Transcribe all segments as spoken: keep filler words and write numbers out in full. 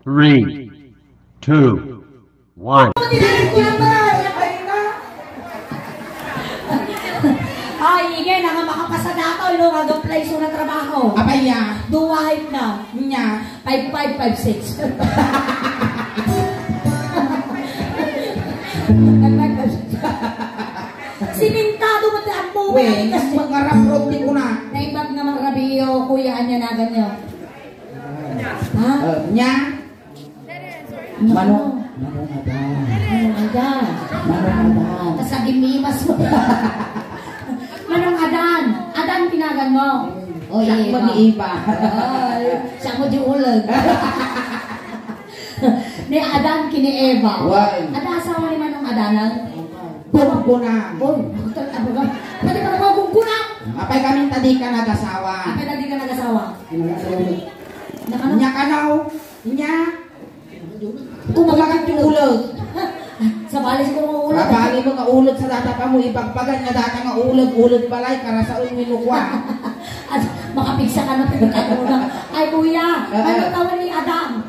Three, two, one. Ay, sige na nga, makapasa na ako, ino, nag-apply sa na trabaho. Apay ya? Duwait na. Nya? Five five, five six. Five five, five six. Simintado mo ti ammo. Wen, kasi magarap rod ti kuna. Naimbag nga marabiyo, kuya, anya nagan nyo? Ha? Eh, nya? Manong, Manong Adan. Manong Adan. Manong Adan. Kasagimimas mo. Manong Adan. Adan tinagan mo. O, siya Eva. Ni Eva. Ay, siya mo di ulag. Ni Adan kini Eva. Wan. Ada asawa ni Manong Adan, ang? Gunggunang. Uy, ako talaga, abaga. Pwede ba ako gunggunang? Apay kami tadi ka nag-asawa. Apay tadi ka nag-asawa? Nakano? Nya kanaw? Nya? Kumagat ti uleg. Sabali siguro nga uleg. Sabali mo nga uleg sa data pa mo ibagbagan nga data nga uleg, uleg balay, karasaon mi lukwa. At makapigsa ka na, pinagkano na. Ay, kuya, ano tawag ni Adam?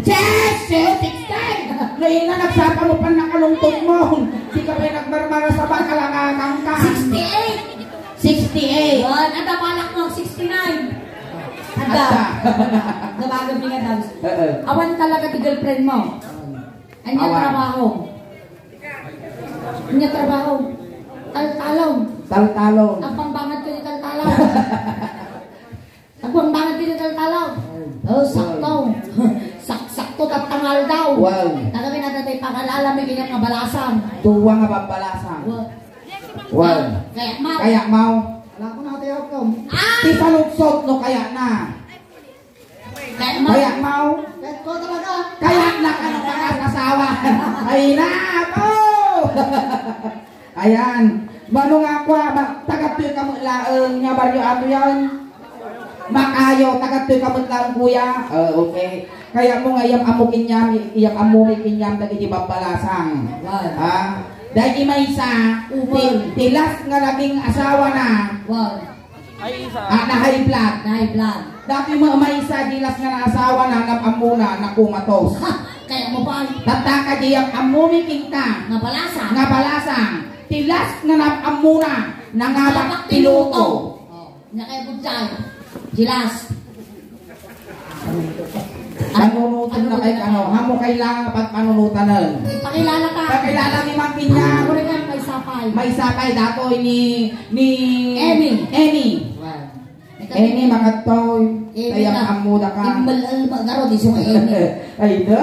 Yes! Sixteen! Ngayon na, nagsapa mo pa nakalungtod mo. Di ka pa nagmarmara sa baka, langakan ka. Sixty-eight! Sixty-eight. Wan, ada balak mo, sixty-nine. Ada. Ada. Nabago mi nga daw. Oo. Awan talaga ti girlfriend mo. Anya trabaho? Anya trabaho? Taltalon. Taltalon. Ang pambangat ko ni taltalon. Ang pambangat ko ni taltalon. Oh, sakto. Sak-, sakto tatangal daw. Wow. Taga pinatatay pakalala, may ganyan nga balasang. Duwa nga babalasang. Wow. Wan. Kaya, Mau. Kaya, Mau. Wala ko na, Ate Outcome. Ah! Ti saludsod no kaya na. Kaya, Mau. Kaya, Mau. Kaya ko talaga. Kaya na ka ng asawa. Ay na, Mau. Ayan. Mano nga kwa, ma-, taga-toy ka mo laeng, nga baryo ato yan. Makayo, taga-toy ka met laeng, kuya. Ah, okay. Kaya mo nga iyam ammo kinyam, iyam ammo mi kinyam dagiti babbalasang. Wow. Ha? Dagiti maysa, ti, ti last nga naging asawa na. Wow. Ah, na high blood. Na high blood. Dagiti ma-, maysa, di last nga naasawa na, nam-ammo na, nakumatos. Ha! Kaya mo pa. Tatta ka di iyam ammo mi kinta. Nga balasang. Nga balasang. Ti last nga nam-ammo na, nangabak ti luto. Oh. Nya kay budjay. Jilas. Panunutan na kay ano, hamo kailangan pagpanunutanan. Pakilala ka. Pakilala ni Mang Kinya. Ako rin yan, may sapay. May sapay, datoy ni, ni Emmy. Emmy. Wow. Emmy, makatoy. Emmy kayang ka. Amuda ka. Imbal-al magaro, di sung Emmy. Ay, da!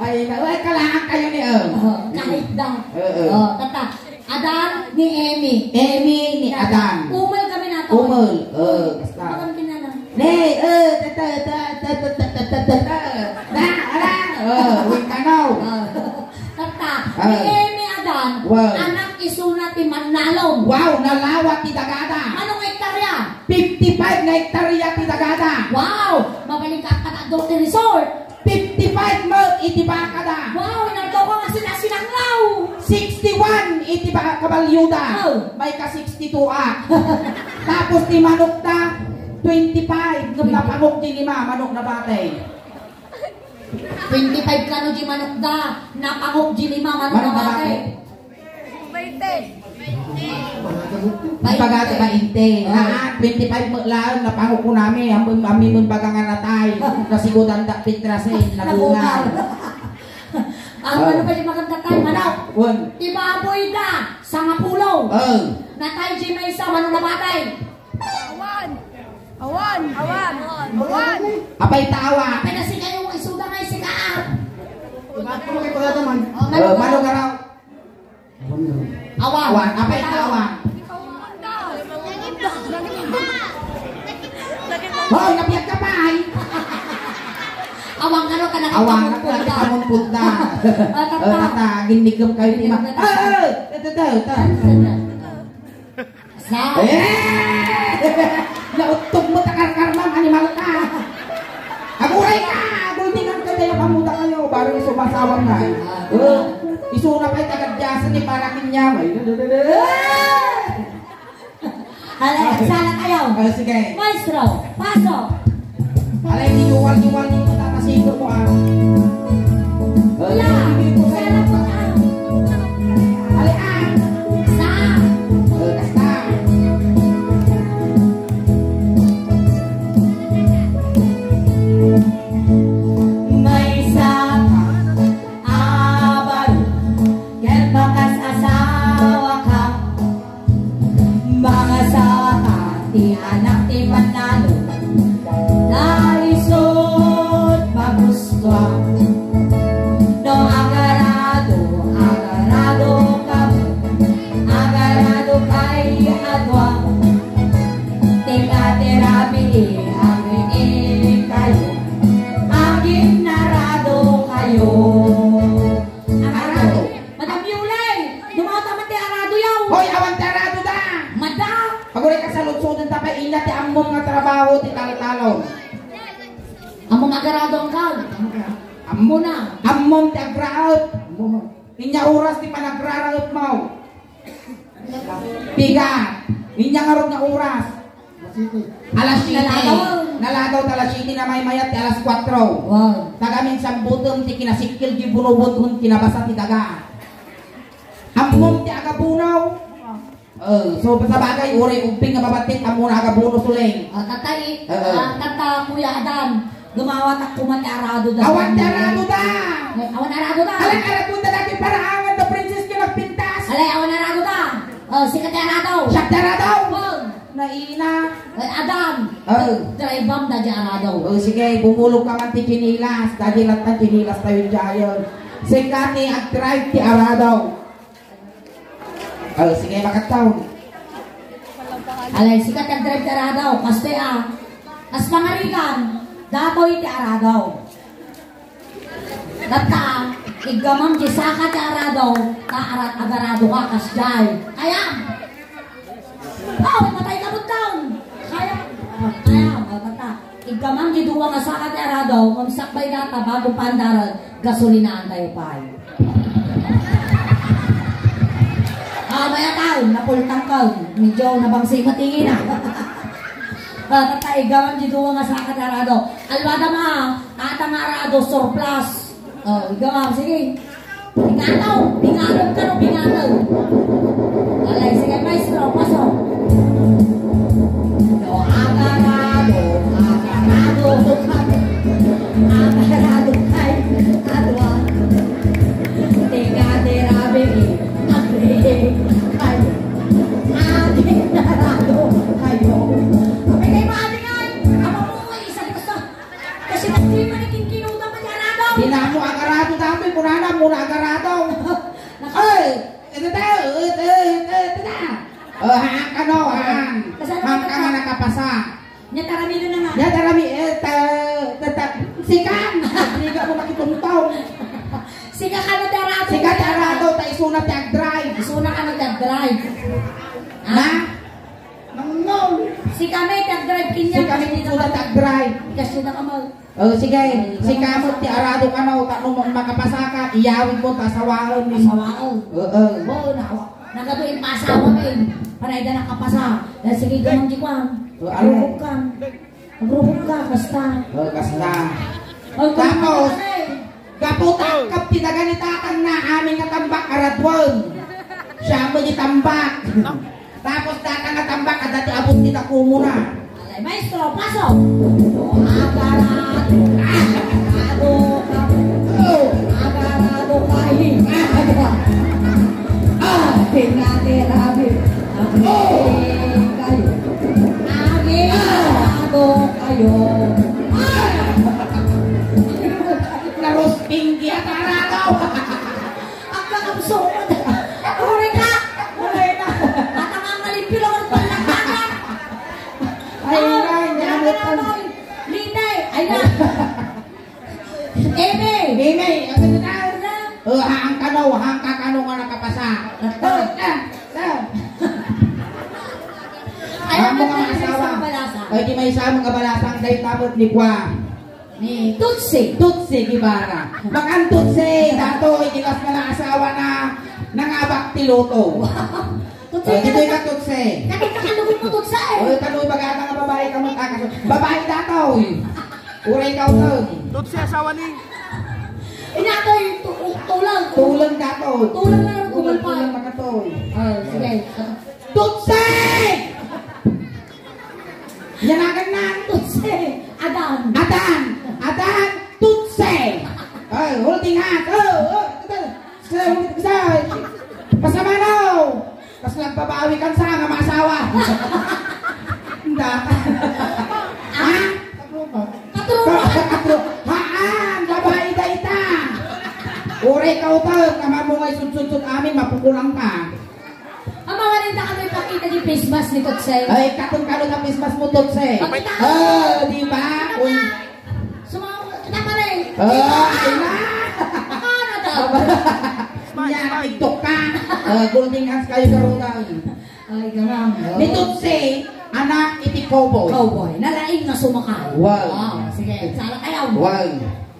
Ay, da! Ay, kailangan kayo ni, oh. Oh, kahit da. Oo. Oh, tata. Adan ni Emmy. Emmy ni Adan. Umul kami na to. Umul. Eh, basta. Bakit kinala? Nay, eh, tata, tata, tata, tata, tata. Na, ala. Eh, wait ka now. Ah. Tata, ni Emmy Adan, wow, anak isuna ti Mannalong. Wow, nalawa ti dagada. Anong hektarya? Fifty-five nga hektarya ti dagada. Wow! Mabalin ka pa ti resort. Fifty-five met iti bakada. Wow, inaldaw ka nga sila sinanglaw. Sixty-one iti ba-, kabalyoda. Oh. May ka sixty-two a. Tapos ti manokda, twenty-five. Ngem napangok di lima, manok nabatay. Twenty-five kano di manokda, napangok di lima, manok nabatay. Bainte. Pagati bainte. Ah, twenty-five met laeng, napangok ko nami. Amin, amin men baga nga natay. Nasigudan da pitrasin, nabunga. Ang ano pa yung maganda tayo, manok? Wen. Ti baboy da, sangapulo. Oh. Natay di maysa, manok nabatay. Awan. Awan. Awan. Awan. Apay ta awan. Apay na si kayo, isuda nga isika, ah. Iba't ko makipagataman. Oh, manok. Eh, manok araw. Awan. Awan. Apay ta awan. Hoy, nabiag ka pa, ay. Awan ka, no, ka nakita. Awan ka, nakita mo punda. Ah, tata. Eh, tata, ginigam kayo ni ma-, ah, ah, tata, tata, tata. Sa? Eh! Nauttog mo, takarkarmam, animal ka. Aguray ka! Aguray ka, kaya pamuda kayo, barang sumasawang na. Ah, oh, isuna pa'y tagadyasan ni para kinyam. Ay, hala, sala kayo. Oh, sige. Maestro, pasok. Alay, di yuwal-yuwal, di ko tatasigo mo, ah. Kuya, sarap mo, ah. Alay, ah. Sa? Eh, kasta. Maysa ka abaru, ket bakas asawa ka. Mangasawa ka, ti anak ti mannano, ta isut' magustuam. No agarado, agarado ka, agarado kay adua. Tinga ti rabii, agriikayo, aginnarado kayo. Arado. Madam Yulay, dumawat man ti arado yaw. Hoy, awan ti arado da. Madam. Aguray ka sa lutsoden ta pay, inya ti ammom nga trabaho ti taltalon. Ammom agarado angkan. Ammona. Ammom ti agraet. Inya oras ti panagraraet mo. Pigat. Inya ngarud nga oras. Alas siete. Nalagaw. Nalagaw ta alas siete, namaymayat ti alas kuatro. Wow. Taga minsan butem ti kinasikkel di bunobot ti nabasa ti daga. Ammom ti agabunaw. Eh, so, sabagay, uray ubbing nga mabattit, ammona agabuno, suleng. Ah, tatay, Oo. Ah, tata, Kuya Adan, dumawat ak koma ti arado da. Awan ti arado da! Eh, awan arado da. Alay, arado da dati paraangan da Princess ti nagpintas. Alay, awan arado da. Oh, sika ti arado. Siak ti arado. Oh. Naina. Eh, Adan. Oh. Drive-am da di arado. Oh, sige, bumulog ka man ti chinilas. Dadi latta chinilas tayo diayon. Sika ti ag-drive ti arado. Oh, sige, makataw. Alay, sika ti agdrive ti arado, kastoy a. Kas pangarigan, datoy ti arado. Tatta, iggamam ti saka ti arado, ta arat agarado ka, kasdiay. Kayam! Oh, matay ka, butang! Kayam! Kayam, oh, tatta. Iggamam ti dua nga saka ti arado, ngem sakbay data bago pandaran, gasolinaan tayo pay. Ah, mayatan, napultang ka. Medyo nabangsi matingin, ah. Ah, tatta, iggamam ti dua nga saka ti arado. Alwada ma, ata nga arado, surplus. Oh, iggamam, sige. Pingataw! Pingataw ka no pingataw! Alay, sige, maestro, pasok! No agarado, agarado, agarado kay adwa. Tinga ti rabii, agri kay. Aginnarado kayo. Apay kay maadingay! Apamuy, isa di basta. Kasi nagdi man ikinkinuda man ti arado. Dinamo agarado dati, kunana mo na agarado. Ay, ito tayo, ito, ito, ito na. Oh, haan ka no, haan. Kasano Haan ka ka? Nga nakapasa. Nya taramido na nga. Nya tarami, eh, ta, ta, ta, sikan. Hindi ka mo makitungtong. Sika ka no ti arado. Sika ti arado, ta isuna ti agdrive. Isuna ka no ti agdrive. Ha? Mangngol. Si kami, tag-drive kanya. Si kami, ti suda tag-drive. Kasi na kamo. Oh, sige. Ay, si kamo, ti arado ka na, tapno makapasa ka, iyawid mo, tasawaon mo. Tasawaon. Oo. Oo, na, nagado yung pasawa mo eh. Para ida nakapasa. Dahil sige, gamang di kwan. Oh, ano? Rukok ka. Magrukok ka, kasta. Oh, kasta. Ay, Tapos, kung gapu ta, kap ti daga ni tatang na, amin nga tambak, aradwan. Siya mo di tambak. Tapos, tatang nga tambak, adda ti abot ti dakumuna. Alay, maestro, pasok. Agarado, agarado, Oh. agarado, kahi, agarado. Ah, tinatirabi. Agri kayo. Agri kayo. Narusting di atarado. Agkakamsungan. Aray ka. Aray na. At ang angalimpyo lang ang panlakpakan. Ay, ay, ay, ay, ay. Lite. Ay na. Eme! Eme! Ano na? Oh, haang kano, haang kakano nga nakapasa. Ito. Oh, ah, ah. Ay, Ang mga ano, asawa. Isang balasa. Ay, di may isa mga balasang dahil tapos ni Kwa. Ni Tutsi. Tutsi Guevara. Makan Tutsi, dato, ikilas na lang asawa na nangabak ti luto. Tutsi, Ay, dito ka, ka, Tutsi. Kati ka kalugod mo, Tutsi, eh. Oh, kano yung bagata nga babae ka mo, ah, kaso, babae dato, eh. Uray ka utang. Tutse, asawa ni. Inatoy, tu-, tulong. Tulong ka to. Tulong na, tulong, tulong na ka to. Ah, sige. Tutse! Yan akin na. Tutse. Adan. Adan. Adan. Tutse. Ay, holding hands. Oh, oh, ito. Sa, sa, pasamanaw. Kas nagbabawi kan sa nga masawa. Hindi. Ha? Katro. Katro. Haan, babae da ita. Uray ka utang, naman mo nga isudsud amin, mapukulang ka. Amawanin ta kami pakita di Christmas ni Tutse. Ay, katong kano na Christmas mo, Tutse. Pakita. Oh, di ba? Uy. Sumawa kita pa rin. Oh, ay na. Ano daw? Smile, smile. TikTok ka. Ah, golden hands kayo sa ruta. Ay, garam. Ni Tutse, anak iti cowboy. Cowboy. Nalaing nga sumakay. Wow. Wow. Sige, sala kayo. Wow.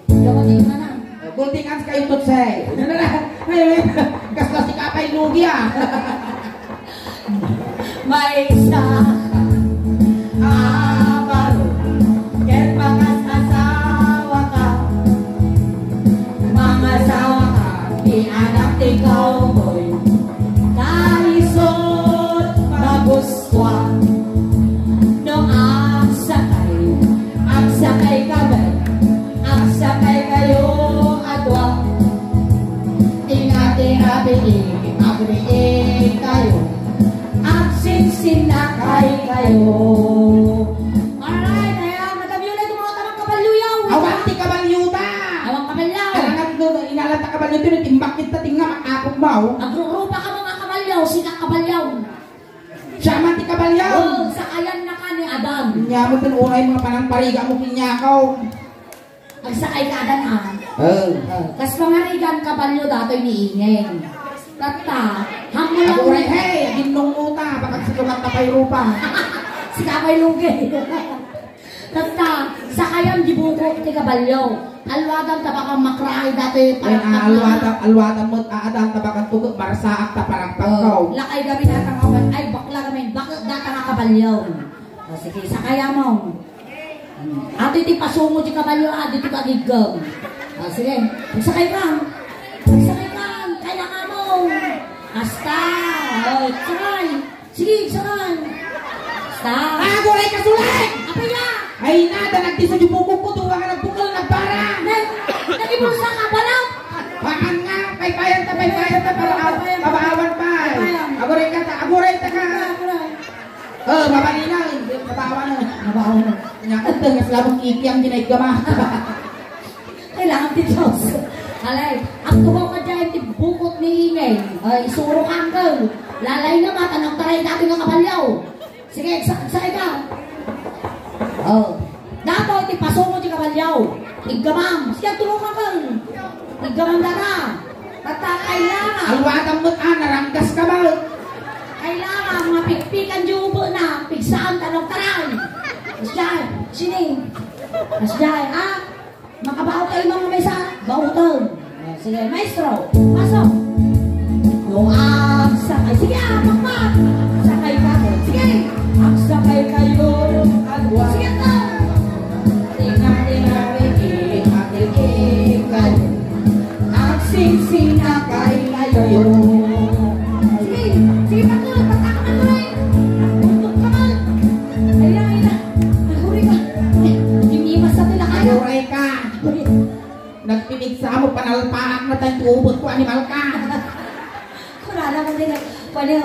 Gawa ni Mana. Golden hands kayo, Tutse. Ano na? Ay, ay. Kasla si Kapay Lugi, ah. Maysa a baro, ket mangasawa ka. Mangasawa ka, ti anak ti cowboy. Kalisod, magustuhan. No agsakay, agsakay ka met, agsakay kayo a dua. Ingat-ingat idi agriing kayo, agsinsinakay kayo. Alright, ayan, madam Yulay, tumawag ka ng kabalyo yaw. Awan ti kabalyo ta. Awan kabalyo. Alangan no, inalanta kabalyo ti, timbak kita, tinga makapok mo. Agrurupa ka mga kabalyo, sika kabalyo. Siya man ti kabalyo. Oh, sakayan na ka ni Adan. Nya mo ti unay mga panangpariga mo kinyakaw. Agsakay ka, Adan, ah. Oh. Oh, kas pangarigan, kabalyo datoy ni Ingeng. Tatta, hammo lang. Aguray, hey, aginnong uta, baka silumat na pay rupa. Sika pay lugi. Tatta, sakayan di buko ti kabalyo. Alwadan ta baka makraay datoy. Ay, parang ah, alwada, alwada mo, ah, Adan, ta baka tugot, barsaak ta parang tangkaw. Oh, lakay gamin atang awan. Ay, bakla gamin. Bakit datang a kabalyo? Oh, sige, sakaya mo. Ato iti pasungo ti kabalyo, ah, dito ka giggam. Ah, sige. Magsakay ka. Magsakay ka. Kaya ka mo. Hasta. Oh, sakay. Sige, sakay. Hasta. Ah, aguray ka, suling! Apay ya? Ay, nada, nagtiso di bukog ko, tunga nga nagbukel, nagbara. Nag-, nagibulsa ka, balak? Baan nga, paypayan ta, paypayan ta, para aw-, pabaawan pa. Paypayan. Aguray ka ta, aguray ta ka. Aguray, aguray. Oh, mabalina, hindi, matawa na. Matawa na. Nya, ito, mas lamang ikiam, di na igama. Kailangan ti Diyos. Alay, agtugaw ka dyan, ti bukot ni Ingay. Ay, isuro ka, uncle. Lalay nga mata, nagtaray dati nga kabalyaw. Sige, sa, sa ikaw. Oh. Dato iti pasungo ti kabalyaw. Iggamam. Siya tulungan kang. Iggamam data. Tatta kailangan. Alwatam met a, naranggas ka ba? Kailangan mapikpikan di ubena, pigsaan ta nagtaray. Asjay, sining. Asjay, ha? Makabao kayo, mga mesa? Bautang. Sige, maestro, pasok. No, ah, sakay. Sige, ah, pakpak. Sakay ka. Sige. Agsakay kayo. Agwa. Sige, to. Tinga, tinga, riki, riki, kayo. Agsingsina kay kayo. Sige, sige, pakpak. Pakpak, pakpak. Buntok ka man. Ay, ay, ay. Aguri ka. Ay, hindi masakit na kayo. Aguray ka. Nagpipigsa mo, panalpaak na tayo, tuubot ko, animal ka. Kurala mo din, eh. Pwede.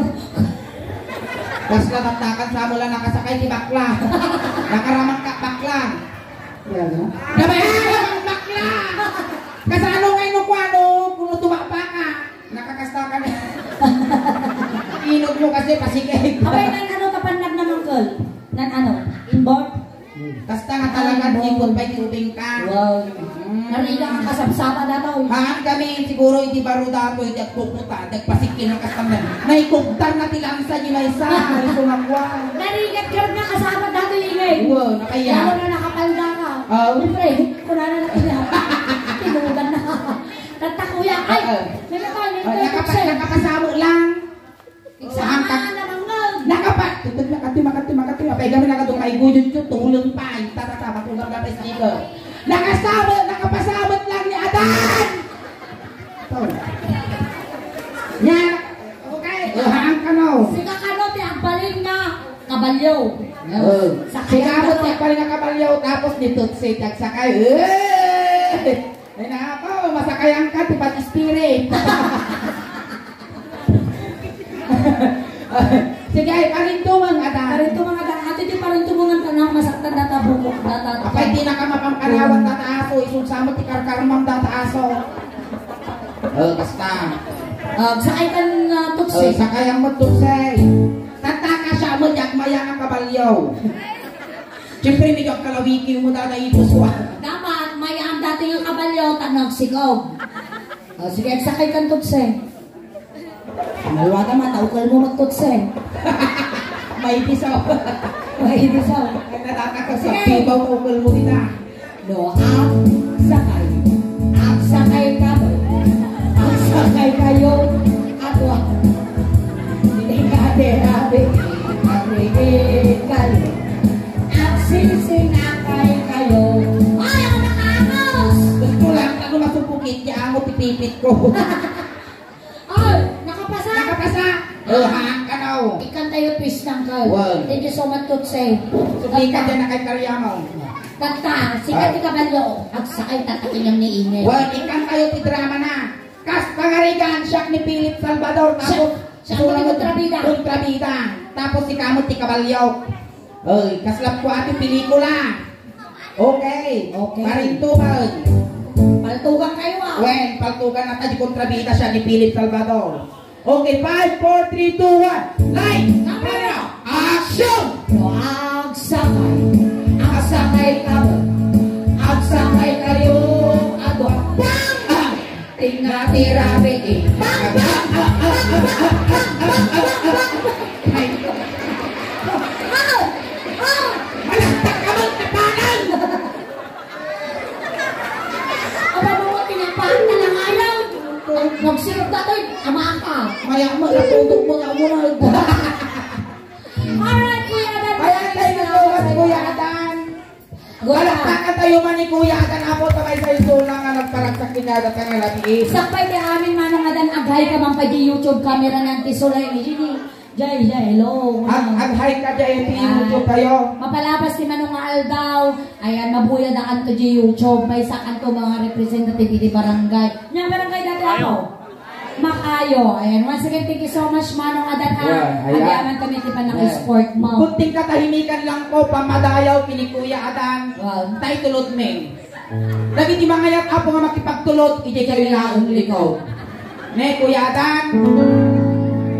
Kasla, tatakan sa mo lang nakasakay ti bakla. Nakaramak ka, bakla. Yan, no? Nabayaran ang bakla! Kasano nga ino ko, ano, kung tumapa ka? Nakakasta ka na. Inog mo kasi, pasikip. Abay, nan ano, kapannag naman, Col? Nan ano? Inboard? Kasta nga talaga, ay, tipon pay ti ubing ka. Wow. Mm. Nariga nga kasabsaba dataw. Haan kami, siguro, iti baro datoy, iti agpuputa, iti agpasikil ng kastamnan. Naikugtan na ti lansa, di maysa, iso nga kuwan. Narigat ka nga kasama datoy, Ingay. Wow, nakaya. Lalo na nakapalda ka. Oh. Siyempre, kunana na kaya. Tinugan na. Tatakuya, ay, oo. May nakaw, may nakaw, nakapa-, nakapasamo lang. Saan ka? Nakapa-, tutog na kati, makati, makati, apay Kami nakaduma iguyod ko, tulong pa. Ita, tata, matulog na pa speaker. Nakasabot, nakapasabot lang ni Adan! Ito. Nya, okay, uhaan ka, no? Sika kano ti agbalin nga kabalyo. Oh. Sakay. Sika mo ti agbalin nga kabalyo, tapos ni Tutsi, tagsakay. Eh! Ay, nako, masakayan ka, ti bad spirit. Sige, ay, parintumeng, Adan. Parintumeng, Adan. Ati ti parintumengan ka na, masaktan data bukok, data. Apay, di na ka mapampanawan, data aso. Isulsa mo ti karkarmam, data aso. Oh, basta. Ah, sakay kan, ah, Tutsi. Oh, sakayan mo, Tutsi. Tataka siya mo, di agmaya nga kabalyo. Siyempre, medyo agkalawiki mo, data, ipos ko, ah. Dapat, mayam dati nga kabalyo, ta nagsikog. Ah, sige, agsakay kan Tutsi. Malwada, mataukel mo magtutse. May disaw. May disaw. Ay, natataka sa Sige. Pibaw, ukol mo kita. No, agsakay. Agsakay ka. Agsakay kayo. Ato. Hindi ka, hindi, hindi. Hindi kayo. Agsisinakay kayo. Ay, ang nakaangos! Gusto lang, ano masupukit niya, angot ipipit ko. Ay, nakapasa? Nakapasa! Oh, haan ka na, oh. Ikantayo, twist lang ka. Wow. Thank you so much, Tutse. Suplikan Kanta. Dyan na kay Karyamo. Kanta, sikat Ah. ti kabalyo. Agsakay, tatakilang ni Ingay. Wow, ikantayo ti drama na. Kas pangarigan, siak ni Philip Salvador. Siak, Tapos, siak ni Sula mo, Kontrabida. Kontrabida. Tapos, si Kamot ti Kabalyo. Oy, kaslap ko ati pelikula. Okay. Okay. Parintuman. Paltugan kayo, ah. Wen, paltugan na tayo kontrabida siya ni Philip Salvador. Okay, five, four, three, two, one. Light! Camera! Action! Agsakay. Agsakay ka. Agsakay kayo. Ato. Bang! Ah! Tinga ti rabi, eh. Bang, bang, bang, bang, bang, bang, bang, bang, bang, bang. Ay. Ah! Ah! Malakpak ka man, kapalan! Aba, mga pinapaan na lang ayaw. Magsirap na to, eh. Ama ka. Maya mo, natutok mo nga muna. Alright, Kuya Dan. Ayan, thank you so much, Kuya Dan. Palakpakan tayo man ni Kuya Adan Apo, ta maysa isu nga nagparagsak ti dayta nga rabii. Sakbay ti amin, Manong Adan, aghay ka man pay di YouTube camera nan ti sulay ni Jay, Jay, hello. Ag-, aghay ka, Jay, ti Ayan. YouTube tayo. Mapalabas ti Manong nga aldaw. Ayan, mabuya da kanto di YouTube. Maysa kanto mga representative iti barangay. Nya barangay dati Ayo. Ako. Makayo. Ayan, once again, thank you so much, Manong Adan, ha. Yeah, ayan. Agyaman kami ti panang-sport mo. Kunting katahimikan lang po, pamadayaw kini Kuya Adan. Wow. Tay tulod mi. Dagiti mangayat, Apo, nga makipagtulod, idiay kayo ilaong likod. Ne, Kuya Adan,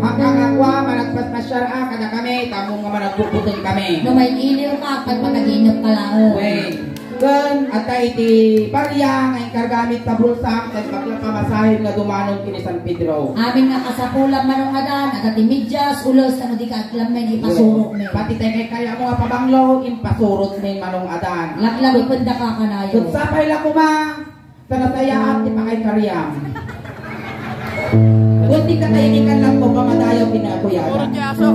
makakakwa, managpaspasyar, ah, kada kami, tamo nga managbubuteng kami. No, may iliw ka, pagpataginap ka laeng. Wen. Ken adda iti barya nga inkargami ta bulsa, ket bakla pamasahe nga dumanon ken ni San Pedro. Amin nga kasapulan, Manong Adan, adda ti medyas, ules, tano di ka aglammeng, ipasuro mi. Pati tay kay kaya mo nga pabanglo, impasurot mi, Manong Adan. Laglagipen da ka kanayo. Ket sapay la koma, ta nasayaat ti pakay kariam. Kunti katahimikan lang po, pamadayaw kina Kuya Adan. Puro ti aso.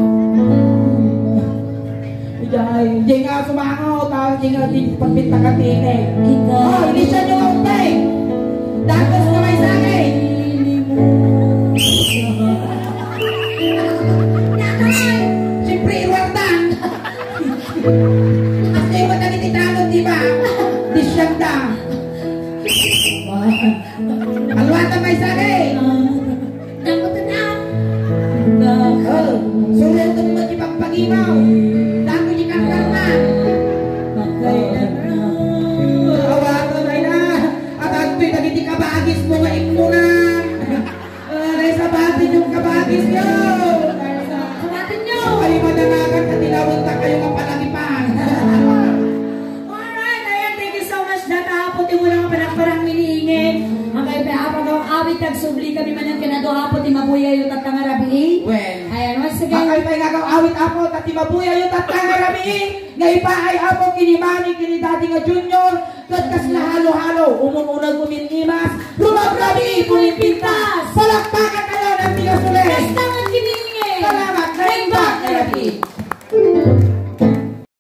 Ijay, ijay nga sumango, ta ijay nga di pagpintakan ti inek. Ikaw. Oh, hindi siya yung okay. Dagos na may sangay. Siyempre, iwartan. At kayo matagit itanod, di ba? Disyanda. Alwata may sangay. Dangkot na. Oh, surutan mo ti pagpagimaw. Dako di karkarna. Awaton ay na. At adtoy dagiti kabagis mo nga immunan. Ah, naisabati yung kabagis nyo. Sabatin nyo. Kayo madanagan at tinawag na kayo nga palagipan. Alright, ayan, thank you so much, data Apo, ti muna nga panagparang miniingin. Ang kayo pa Apo, ang awit, nagsubli kami man yung kinado Apo, ti mabuyayo tatta nga rabii. Well, ayan, once again. Ang kayo pa nga awit, Apo, ta ti mabuyayo tatta nga rabii. Nga ipaay, Apo, kini Mami, kini Daddy nga Junior, ket kasla halo-halo, umun-uneg umin imas, rumab rabii, pumin pintas. Palakpakan tayo ng tigas ulit.